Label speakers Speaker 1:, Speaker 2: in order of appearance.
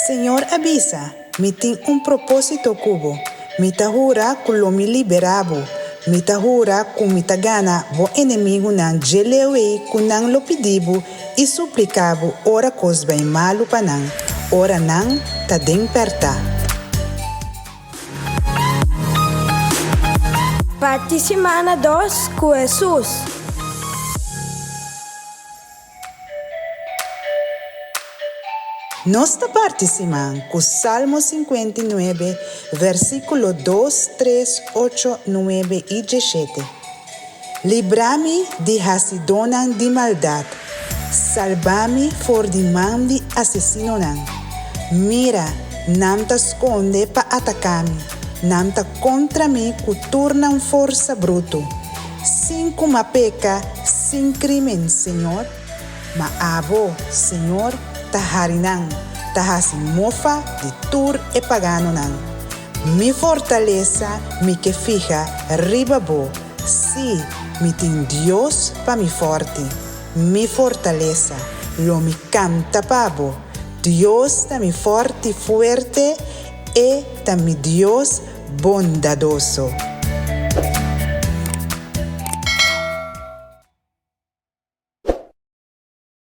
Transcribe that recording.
Speaker 1: Señor a bisa, Mi tin un propósito ku bo. Mi ta hura ku lo mi liberá bo. Mi ta hura ku mi ta gana bo enemigunan dje leu ei ku nan lo pidi bo i supliká bo ora kos bai malu pa nan, ora nan ta den pèrtá.
Speaker 2: Parti simana dos ku Hesus.
Speaker 1: Nos ta parti siman ku Salmo 59, versíkulo dos, tres, ocho, nuebe i djeshete. Libra mi di hasidónan di maldat, salba mi for di man di asesinonan. Mira, nan ta skonde pa ataká mi, nan ta kontra mi ku tur nan forsa brutu. Sin ku m'a peka, sin krímen, Señor. Ma abo, Señor, ta hari nan, ta hasi mofa di tur e paganonan. Mi fortalesa mi ke fiha riba bo, sí, mi tin Dios pa mi fòrti, mi fortalesa, lo mi kanta pa bo. Dios ta mi fòrti fuerte, e ta mi Dios bondadoso.